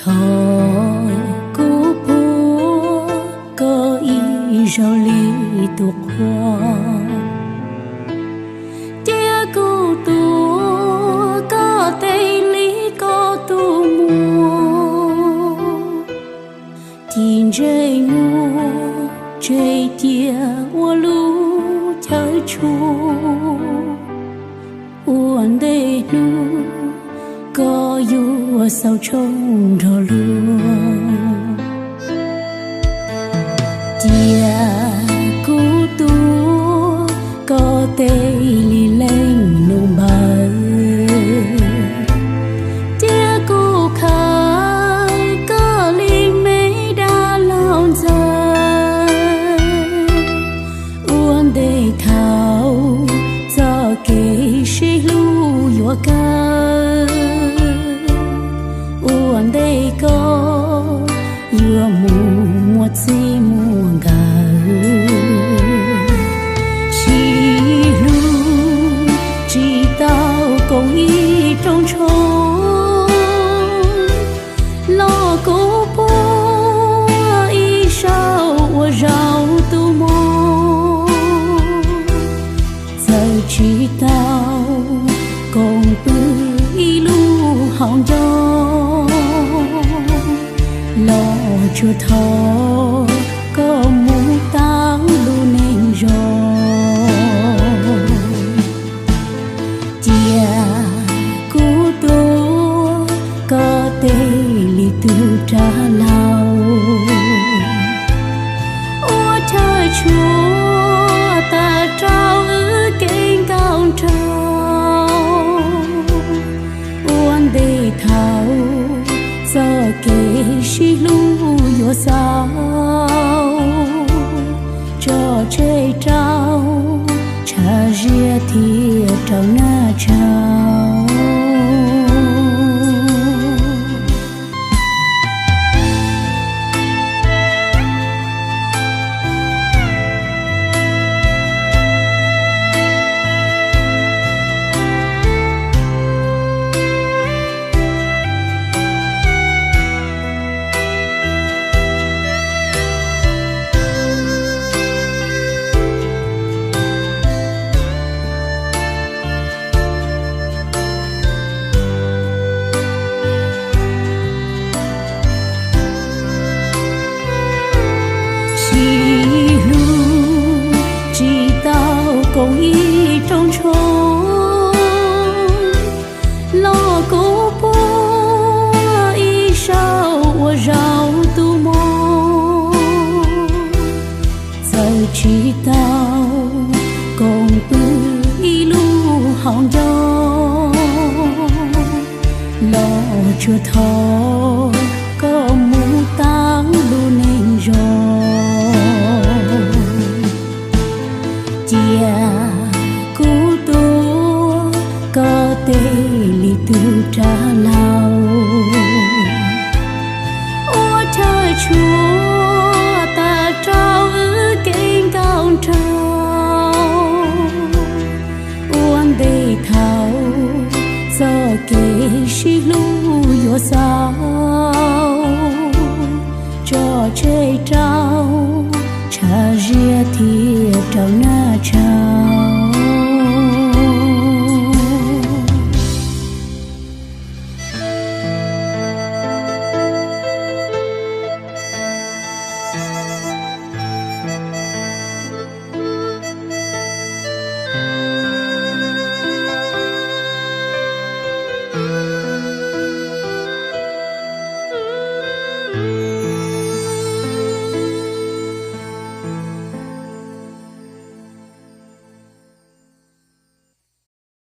Thov kuv puag koj ib zaug li tus qhua, cia kuv tuav koj tes li koj tus muag, ci ntsej muag tseg cia ua lub chaw tshua. Ua ntej hnub koj yuav xaus tshoob nrog luag, cia kuv tuav koj tes li leej nus npawg, cia kuv khawb koj li me dab laug ntxawg. Ua ntej thaum txoj kev sib hlub yuav kawg, ua ntej koj yuav mus muaj txij muaj nkawm, sib hlub tsis tau koom ib rooj tshoob, los kuv puag ib zaug ua zaum tus mog. Txawm tsis tau koom pw ib lub hauv ncoo, los tsuas thov koj mus tau lub neej zoo, cia kuv tuav koj tes li tus rog laus, ua chaw tshua tas rau wb kev nkauj nraug. Ua ntej thaum txoj kev sib hlub yuav xaus, tso tseg rau tshav ziab thiab rau nag tshauv. Sib hlub tsis tau koom ib rooj tshoob, los kuv puag ib zaug ua zaum tus mog. Txawm tsis tau koom pw ib lub hauv ncoo, los tsuas thov koj mus tau lub neej zoo, cia kuv tuav koj tes li tus rog laus, ua chaw tshua tas rau wb kev nkauj nraug. Ua ntej thaum txoj kev sib hlub yuav xaus, tso tseg rau tshav ziab thiab rau nag tshauv.